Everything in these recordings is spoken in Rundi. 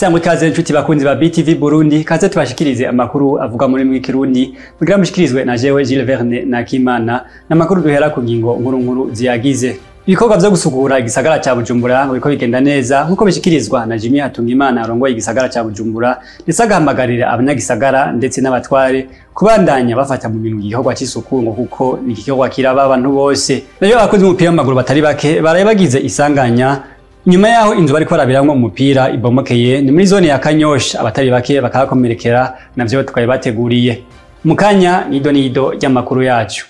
Sangwe ikaze nshuti bakunzi ba BTV Burundi, kaze tubashikirize amakuru avuga muri mw'ikirundi kugira mushikirizwe na jewe Gilles Verne na Kimana, n'amakuru duhera ku ngingo nkuru nkuru ziyagize. Ibikorwa vyo gusukura igisagara ca Bujumbura ngo biko bigenda neza nkuko bishikirizwa na Jimmy Hatungimana arongoye igisagara ca Bujumbura, ndetse agahamagarira abanyagisagara ndetse n'abatware kubandanya bafata mu minwe igikorwa c'isuku ngo kuko ni igikorwa kiraba abantu bose. Nayo abakozi b'umupira w'amaguru batari bake baraye bagize isanganya nyuma yaho inzu bariko barabiramwo umupira ibomokeye, ni muri zone ya Kanyosha, abatari bake bakahakomerekera, navyo twari bateguriye. Mukanya nido nido ry'amakuru yacu.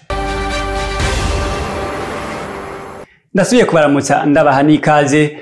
Ndasubiye kubaramutsa ndabaha n'ikaze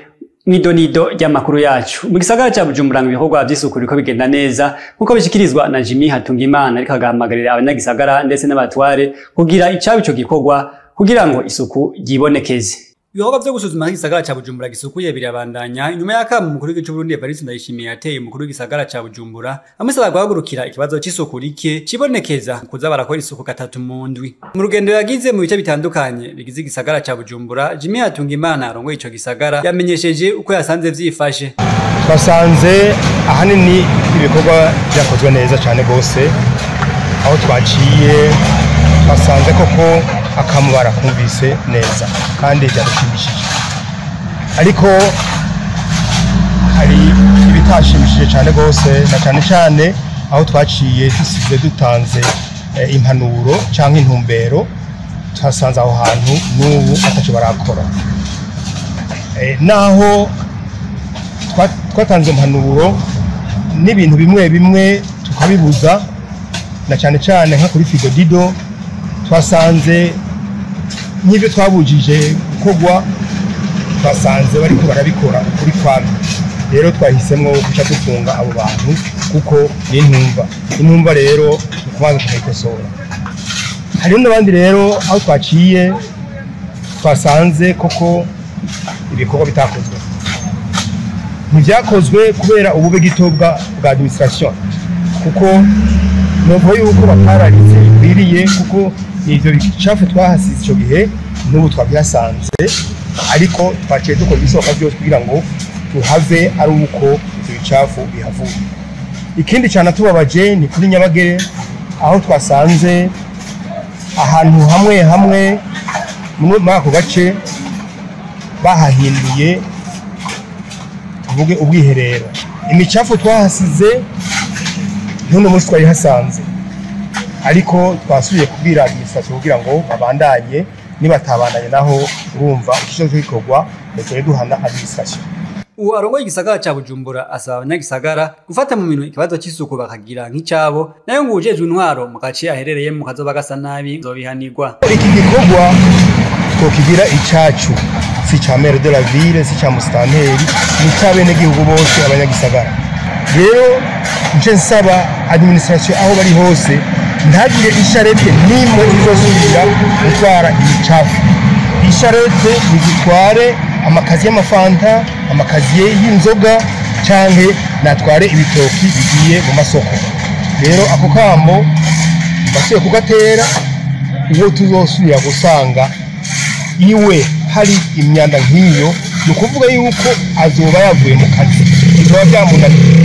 nido nido ry'amakuru yacu. Mu gisagara ca Bujumbura ngo ibikorwa vy'isuku biriko bigenda neza nkuko bishikirizwa na Jimmy Hatungimana, ariko agahamagarira abanyagisagara ndetse n'abatware kugira icabo ico gikorwa kugira ngo isuku ryibonekeze. Ibikorwa vyo gusuzuma igisagara ca Bujumbura gisukuye birabandanya inyuma y'akamo umukuru w'igihugu c'Uburundi Evariste Ndayishimiye yateye umukuru w'igisagara ca Bujumbura amusaba guhagurukira ikibazo c'isuku rike cibonekeza kuza barakora isuku gatatu mu ndwi. Mu rugendo yagize mu bice bitandukanye bigize igisagara ca Bujumbura, Jimmy Hatungimana arongoye ico gisagara yamenyesheje uko yasanze vyifashe. Twasanze ahanini ibikorwa vyakozwe neza cane gose, aho twaciye twasanze koko akamubara kumvise neza kandi byadushimishije, ariko hari ibitashimishije cyane gose, na cyane cyane aho twaciye dusize dutanze impanuro cyangwa intumbero, twasanze aho hantu n'ubu ataco barakora. Naho twatanze impanuro n'ibintu bimwe bimwe tukabibuza, na cyane cyane nka kuri Figodido twasanze nk'ibyo twabujije gukorwa twasanze bariko barabikora kuri kwami. Rero twahisemwo guca dufunga abo bantu kuko ni intumva. Intumva rero ukubanza tukayikosora. Hariho n'abandi rero aho twaciye twasanze koko ibikorwa bitakozwe. Ntivyakozwe kubera ubube gito bwa administration, kuko nuko yuko batararitse bikwiriye, kuko ivyo bicafu twahasize ico gihe n'ubu twabihasanze, ariko twaciye dukora ibishoboka byose kugira ngo tuhave ari uko ivyo bicafu bihavuye. Ikindi cyane tubabaje ni kuri Nyabagere, aho twasanze ahantu hamwe hamwe muri ako gace bahahinduye tuvuge ubwiherero. Imicafu twahasize ntuno munsi twayihasanze, ariko twasubiye kubwira administration kugira ngo babandanye, nibatabandanye naho urumva ikico gikorwa ndetse duhana administration. Uwo arongoye igisagara ca Bujumbura asaba abanyagisagara gufata mu minwe ikibazo c'isuku bakagira nk'icabo, nayo ngo uwujejwe intwaro mu gace aherereyemo kazoba gasa nabi nzobihanirwa. Iki gikorwa twokigira icacu, si ca maire de la ville, si ca mustanteri, ni c'abenegihugu bose abanyagisagara. Rero nce nsaba administration aho bari hose ntagire isharete nimwe izosubira gutwara imicafu. Isharete nizitware amakaziye y'amafanta, amakaziye y'inzoga, canke natware ibitoki bigiye mu masoko. Rero ako kamo basuye kugatera, uwo tuzosubira gusanga iwe hari imyanda nk'iyo, ni ukuvuga yuko azoba yavuye mu kazi, bizoba byamunaniye.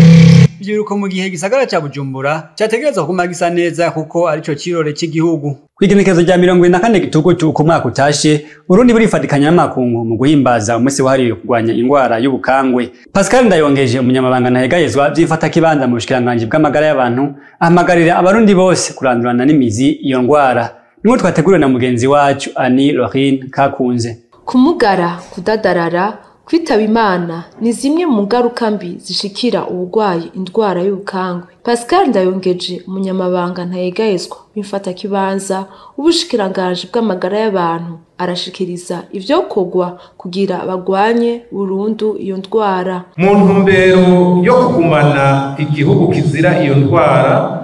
Ivyo mu gihe igisagara ca Bujumbura categerezwa kuguma gisa neza kuko arico cirore c'igihugu. Kw'igenekerezo rya 24 Gitugutu uko umwaka utashe, Burundi burifatikanya n'amakungu mu guhimbaza umunsi wahariwe kurwanya ingwara y'ubukangwe. Pascal Ndayongeje, umunyamabanga ntahegayezwa vy'imfatakibanza mu bushikiranganji bw'amagara y'abantu, ahamagarira abarundi bose kurandurana n'imizi iyo ngwara. Nimwe twateguriwe na mugenzi wacu Annie Lorine Kakunze. Kumugara, kudadarara, kwitaba Imana ni zimwe mu ngaruka mbi zishikira uburwayi indwara y'ubukangwe. Pascal Ndayongeje, umunyamabanga ntayegayezwa w'imfatakibanza ubushikiranganji bw'amagara y'abantu, arashikiriza ivyokorwa kugira bagwanye burundu iyo ndwara. Mu ntumbero yo kugumana igihugu kizira iyo ndwara,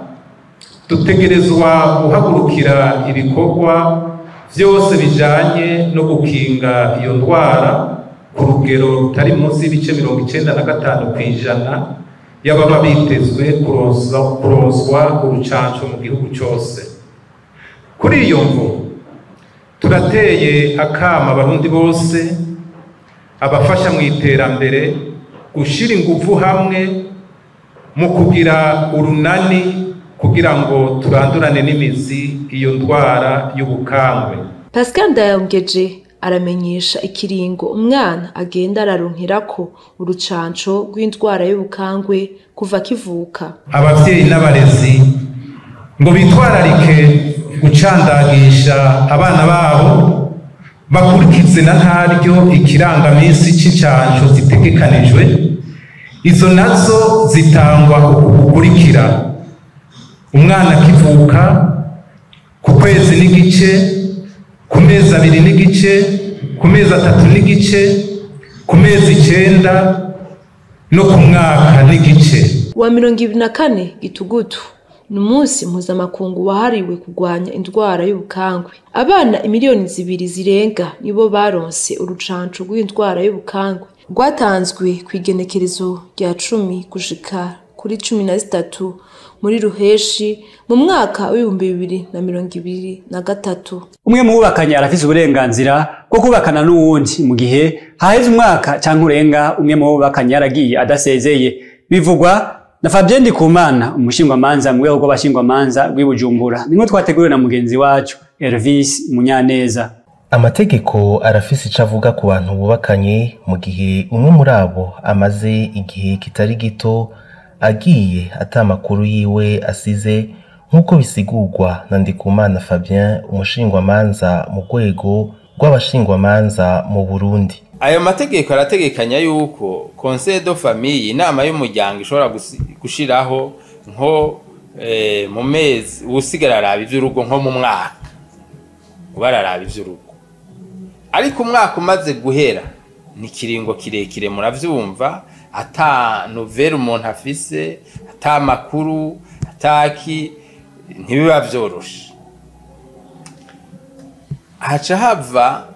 dutegerezwa guhagurukira ibikorwa vyose bijanye no gukinga iyo ndwara ku rugero rutari munsi y'ibice 95% y'ababa bitezwe kuronswa urucanco mu gihugu cose. Kuri iyo mvo turateye akama abarundi bose, abafasha mu iterambere, gushira ingufu hamwe mu kugira urunani kugira ngo turandurane n'imizi iyo ndwara y'ubukangwe. Pascal Ndayongeje aramenyesha ikiringo umwana agenda araronkirako urucanco rw'indwara y'ubukangwe kuva akivuka. Abavyeyi n'abarezi ngo bitwararike gucandagisha abana babo, bakurikize na ntaryo ikirangaminsi c'incanco zitegekanijwe. Izo nazo zitangwa uku gukurikira: umwana akivuka, ku kwezi n'igice, ku mezi 2 n'igice, ku mezi 3 n'igice, ku mezi 9 no ku mwaka n'igice. Wa 24 Gitugutu ni umunsi mpuzamakungu wahariwe kurwanya indwara y'ubukangwe. Abana 2 miliyoni zirenga nibo baronse urucanco rw'indwara y'ubukangwe rwatanzwe kw'igenekerezo rya 10 gushika kuri 13 muri Ruheshi mu mwaka w'2023. Umwe mu bubakanye arafise uburenganzira bwo kubakana n'uwundi mu gihe haheze umwaka canke urenga umwe mu bubakanye yaragiye adasezeye. Bivugwa na Fabien Ndikumana, umushingwamanza mu rwego rw'abashingwamanza rw'i Bujumbura. Nimwe twateguriwe na mugenzi wacu Elvis Munyaneza. Amategeko arafise ico avuga ku bantu bubakanye mu gihe umwe muri abo amaze igihe kitari gito agiye ata makuru yiwe asize, nk'uko bisigurwa na Ndikumana Fabien, umushingwamanza mu rwego rw'abashingwamanza mu Burundi. Ayo mategeko arategekanya yuko conseil de famille, inama y'umuryango, ishobora gushiraho nko mu mezi usigara araba ivy'urugo, nko mu mwaka uba araraba ivy'urugo. Ariko umwaka umaze guhera ni kiringo kirekire, muravyumva, ata nouvelle umuntu afise, ata makuru, ataki, ntibiba vyoroshe. Haca hava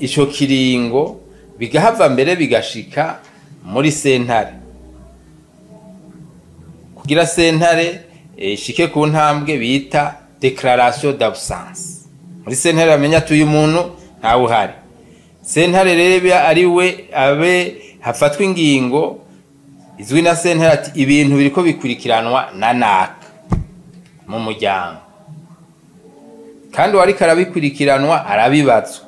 ico kiringo, bigahava mbere bigashika muri sentare, kugira sentare ishike ku ntambwe bita déclaration d'absence. Muri sentare bamenya ati uyu muntu ntawe uhari. Sentare rero ari we abe hafatwa ingingo izwi na sentare ati ibintu biriko bikurikiranwa na naka mu muryango, kandi uwariko arabikurikiranwa arabibazwa,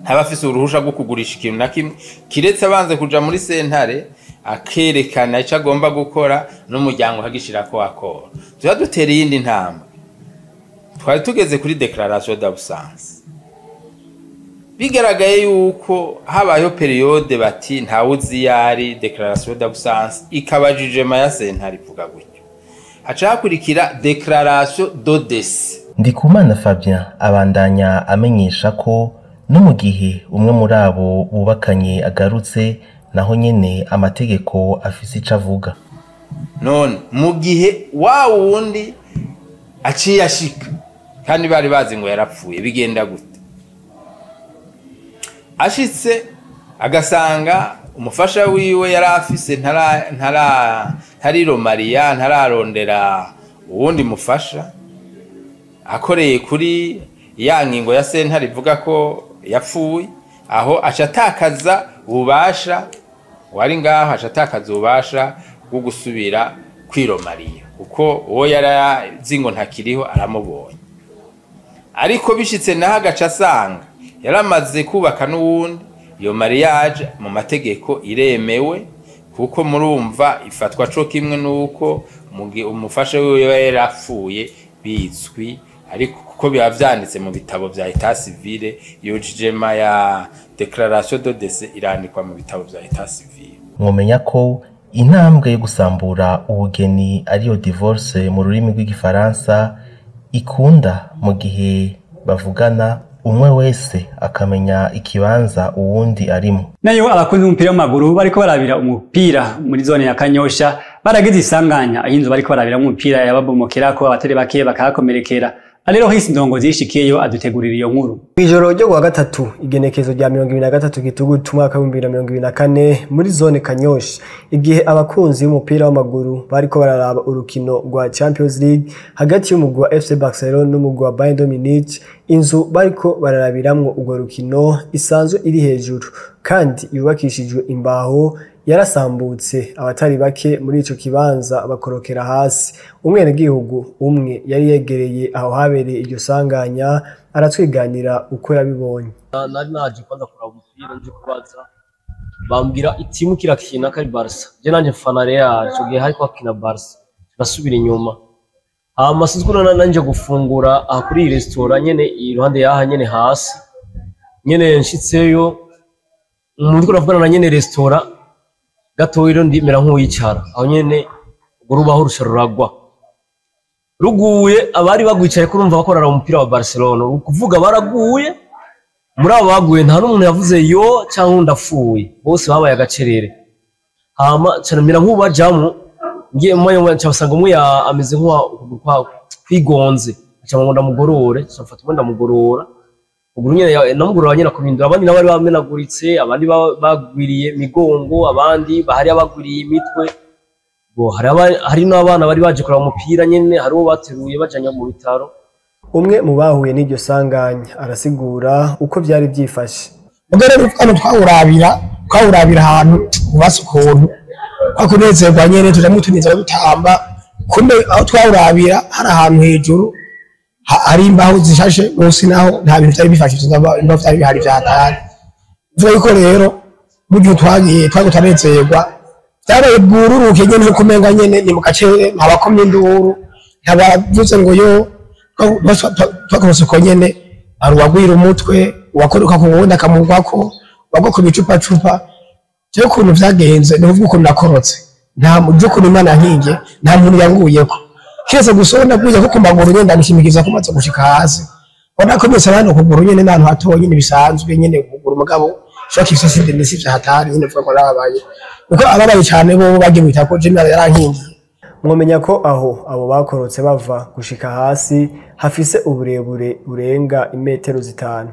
ntaba afise uruhusha rwo kugurisha ikintu na kimwe kiretse abanze kuja muri sentare akerekana ico agomba gukora n'umuryango akagishirako akora. Tuba dutera iyindi ntambwe. Twari tugeze kuri déclaration d'absence. Bigaragaye yuko habayeho période bati ntawuzi iyo ari, déclaration d'absence ikaba jugement ya sentare ivuga gutyo, haca hakurikira déclaration de décès. Ndikumana Fabien abandanya amenyesha ko no mu gihe umwe muri abo bubakanye agarutse, naho nyene amategeko afise ico avuga. None mu gihe wa wundi aciye ashika kandi bari bazi ngo yarapfuye, bigenda gute? Ashitse agasanga umufasha wiwe yari afise ntara ntariromariya, ntararondera uwundi mufasha, akoreye kuri ya ngingo ya sentare ivuga ko yapfuye, aho aca atakaza ububasha wari ngaho, aca atakaza ububasha bwo gusubira kwiromariya, kuko uwo yari azi ngo ntakiriho aramubonye. Ariko bishitse naho agaca asanga yaramaze kubaka n'uwundi, iyo mariage mu mategeko iremewe, kuko murumva ifatwa co kimwe nuko umufasha wiwe yarapfuye bizwi, ariko kuko biba vyanditse mu bitabo vya état civil. Iyo jugement ya déclaration de décès irandikwa mu bitabo vya état civil. Mwomenya ko intambwe yo gusambura ubugeni, ariyo divorce mu rurimi rw'igifaransa, ikunda mu gihe bavugana, umwe wese akamenya ikibanza uwundi arimo. Nayo abakunzi b'umupira w'amaguru bariko barabira umupira muri zone ya Kanyosha baragize isanganya aho inzu bariko barabira umupira yababomokerako, abatari bake bakahakomerekera. Rero hisi ndongozi yishikiyeyo adutegurira iyo nkuru. Mw'ijoro ryo kuwa gatatu, igenekezo rya 23 Gitugutu umwaka w'2024, muri zone Kanyosha, igihe abakunzi b'umupira w'amaguru bariko bararaba urukino rwa Champions League hagati y'umugwi wa FC Barcelona n'umugwi wa Bayern de Munich. Inzu bariko bararabiramwo urwo rukino isanzwe iri hejuru kandi yubakishijwe imbaho yarasambutse, abatari bake muri ico kibanza bakorokera hasi. Umwenegihugu umwe yari yegereye aho habereye iryo sanganya aratwiganira uko yabibonye. Nari naje kwanza kuraba umupira, nje kubaza bambwira itimu kirakina ko ari Barca, je nanje mfana Real, ico gihe hariko hakina Barca, nasubira inyuma hama sinzi ko nanje gufungura aha kuri iyi restaurant nyene iruhande yaha nyene hasi nyene. Nshitseyo umuntu uriko uravugana na nyene restaurant gatoyi, rero ndimera nk'uwicara aho nyene, urwo rubaho ruca ruragwa. Ruguye, abari bagwicaye kurumva bakorera umupira wa Barcelona, ukuvuga baraguye. Muri abo baguye nta n'umuntu yavuze yo cyangwa undi apfuye, bose babaye agacerere. Hama canamira nk'ubajamwo, ngiye mu nsanga umwe ameze nk'uwa ukuguru kwa kwigonze, aca ngo ndamugorore, aca mfata umwe ndamugorora ukuguru nyene, namugorora nyene akubindura. Abandi nabo bari bamenaguritse, abandi bagwiriye migongo, abandi bahari abagwiriye imitwe. Bo hari hari n'abana bari baje kuraba umupira nyene, hari uwo bateruye bajanye mu bitaro. Umwe mu bahuye n'iryo sanganya arasigura uko vyari vyifashe. Ubwo rero hano twawurabira ahantu hubatse ukuntu kwa kunezerwa nyene, tujamwo tunezerwa dutamba. Kumbe aho twawurabira hari ahantu hejuru hari imbaho zishashe, munsi naho nta bintu vyari bifashe, imbaho vyari bihari vyatari. Bivuga yuko rero burya twagiye twariko turanezerwa, vyabaye bwururuke nyene, nkuko umenga nyene ni mu gacere, ntabakomye induru, ntabavuze ngo yo twakorose uko nyene. Hari uwagwira umutwe, uwakoroka ku wundi akamugwako, uwagwa ku bicupacupa. Jewe ukuntu vyagenze ni ukuvuga ukuntu nakorotse, nta by'ukuntu Imana yankingiye, nta muntu yanguyeko kiretse gusa uwo naguye ko ku maguru nyene, ndamushimikiza ko maze gushika hasi ubona ko mwese hano ukuguru nyene n'ahantu hatoya nyene bisanzwe nyene ukuguru, mugabo shoka ifise sindi si vyahatari nyene, vuga ngo narababaye kuko ababaye cane bo bagiye mwita ko Jimmy yarankingiye. Mwomenya ko aho abo bakorotse bava gushika hasi hafise uburebure burenga imetero 5.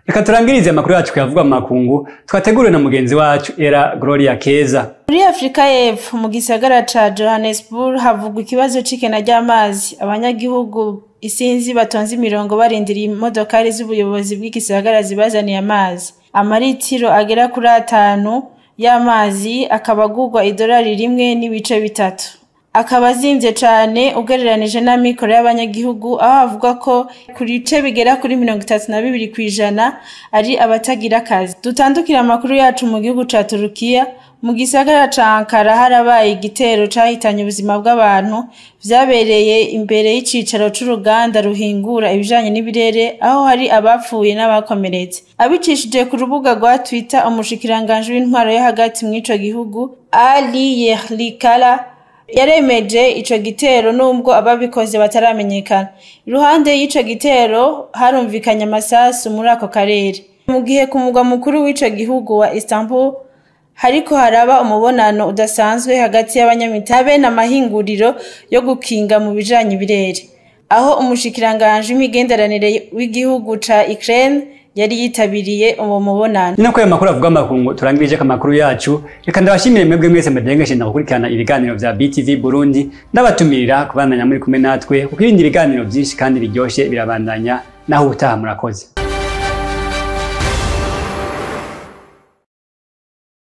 Reka turangirize amakuru yacu kuyavuga mu makungu twateguriwe na mugenzi wacu Era Gloria Keza. Muri Afrika y'Epfo, mu gisagara ca Johannesburg, havugwa ikibazo c'ikena ry'amazi. Abanyagihugu isinzi batonze imirongo barindiriye imodokari z'ubuyobozi bw'igisagara zibazaniye amazi. Amaritiro agera kuri 5 y'amazi akaba agurwa idolari 1.3, akaba azimvye cane ugereranije n'amikoro y'abanyagihugu, aho avuga ko ku bice bigera kuri 32% ari abatagira akazi. Dutandukira amakuru yacu mu gihugu ca Turukiya. Mu gisagara ca Ankara harabaye igitero cahitanye ubuzima bw'abantu, vyabereye imbere y'icicaro c'uruganda ruhingura ibijanye n'ibirere, aho hari abapfuye n'abakomeretse. Abicishije ku rubuga rwa Twitter, umushikiranganji w'intwaro yo hagati mw'ico gihugu Ali Yerlikaya yaremeje ico gitero, nubwo ababikoze bataramenyekana. Iruhande y'ico gitero harumvikanye amasasu muri ako karere, mu gihe ku mugwa mukuru w'ico gihugu wa Istanbul hariko haraba umubonano udasanzwe hagati y'abanyamitabe n'amahinguriro yo gukinga mu bijanye ibirere, aho umushikiranganji w'imigenderanire w'igihugu ca Ukraine yari yitabiriye uwo mubonano. Ni nako ayo makuru avuga amakungu turangirije amakuru yacu. Reka ndabashimire mwebwe mwese mudengeshe gukurikirana ibiganiro vya BTV Burundi, ndabatumirira kubandanya muri kumwe natwe kuko ibindi biganiro vyinshi kandi biryoshe birabandanya. Naho ubutaha, murakoze.